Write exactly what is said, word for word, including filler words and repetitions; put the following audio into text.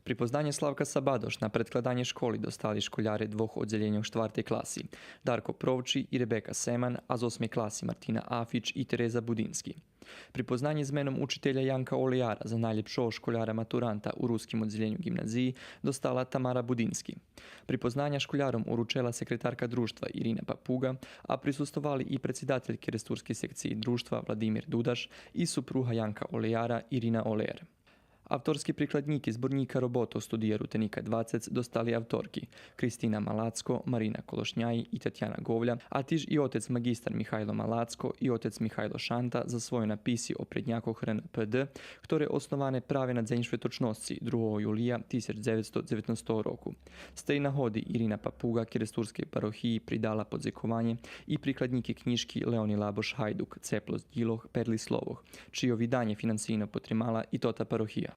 Припознање Славка Сабадош на предкладање школи достали школяре двох оддзелєньох штвартей класи, Дарко Провчи и Ребека Семан, а з осмей класи Мартина Афич и Тереза Будински. Припознање з меном учителя Янка Олеяра за найлєпшого школяра-матуранта у руским оддзелєню ґимназиї достала Тамара Будински. Припознаня школяром уручела секретарка дружтва Ирина Папуга, а присуствовали и предсидатель керестурскей секциї дружтва Владимир Дудаш и супруга Янка Олеяра Ирина Олеяр. Авторски прикладнїки зборнїка роботох Студия Рутеника двацец достали авторки Кристина Малацко, Марина Колошняї и Татяна Говля, а тиж и отец маґистар Михайло Малацко и отец Михайло Шанта за свойо написи о преднякох Р Н П Д, хторе основане праве на Дзень шветочносци, другого юлия тисяч дзевецсто дзеветнастого року. З тей нагоди Ирина Папуга керестурскей парохиї придала подзекованє и прикладнїки кнїжки Леони Лабош Гайдук Цеплосц дїлох, перли словох, чийо виданє финансийно потримала и тота парохия.